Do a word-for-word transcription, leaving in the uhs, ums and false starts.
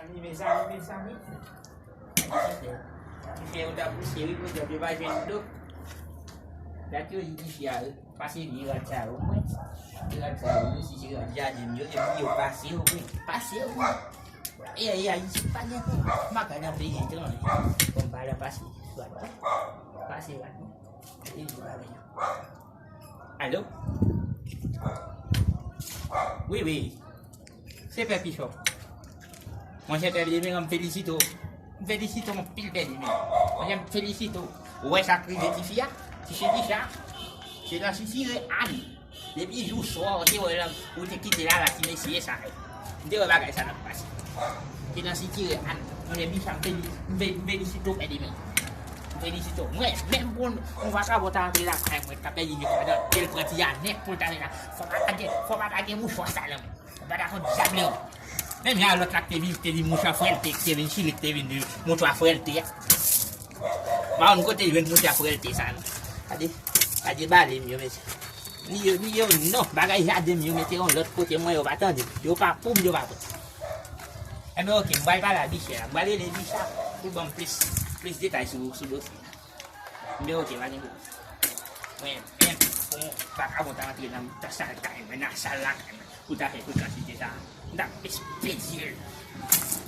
Mezanmi, mezanmi, mezanmi. Ti fè yo ta pouse wi, pou yo pa jwenn dlo. Dat yo di ti fi a wi. Pase vye rad sa yo, mwen. Vye rad sa yo, mwen si se rad jaden m yo, epi yo pase yo, mwen. Pase yo, mwen. E, e, Ayiti pa gen pou m pa gade nan peyi etranje. Pou m pa la pase. Pase rad, mwen. E, yo pa vle. Alo? Wi, wi. Se Pè Pichon. Monchè Pè Deme, m felisite w. M felisite w anpil Pè Deme. Monchè, m felisite w. Ou wè sa k rive tifi a? Ti Chedisha. Se nan sitire Ann. Depi jou swa ou te wè la, ou te kite la, la ti mesye sa. M te wè bagay sa nan pase. Se nan sitire Ann. Monchè Bicha, m feli-, m fe-, m felisite w Pè Deme. M felisite w. Mwen, menm pou yon vakabon ta antre lakay mwen, ta pèdi nèg ladan, ke l pran ti a nèt pou l ta vin la. Fò pa ta gen, fò pa ta gen mouchwa sa nan men. Ou pa dakò dyab li. Menm jan lòt la k te vin, te vin mouchwa frèlte, k te vin chile, k te vin di mouchwa frèlte a. Pa konn kote l jwenn mouchwa frèlte sa non. Gade, gade bale m yo, mesye. Ni yo, ni yo, non, bagay jaden m yo, mete yon lòt kote, mwen yo pa tande. Yo pa pou m, yo pa pou. Enben, oke, m pral pale a Bicha la. M pral rele Bicha pou l ban m plis, plis detay sou, sou dosye. Mwen, oke, pa gen pwoblèm. Mwen, menm pou yon vakabon ta antre nan mitan sal kay mwen, nan sal lakay mwen, pou ta fè kou kantite sa, m t ap espedye l.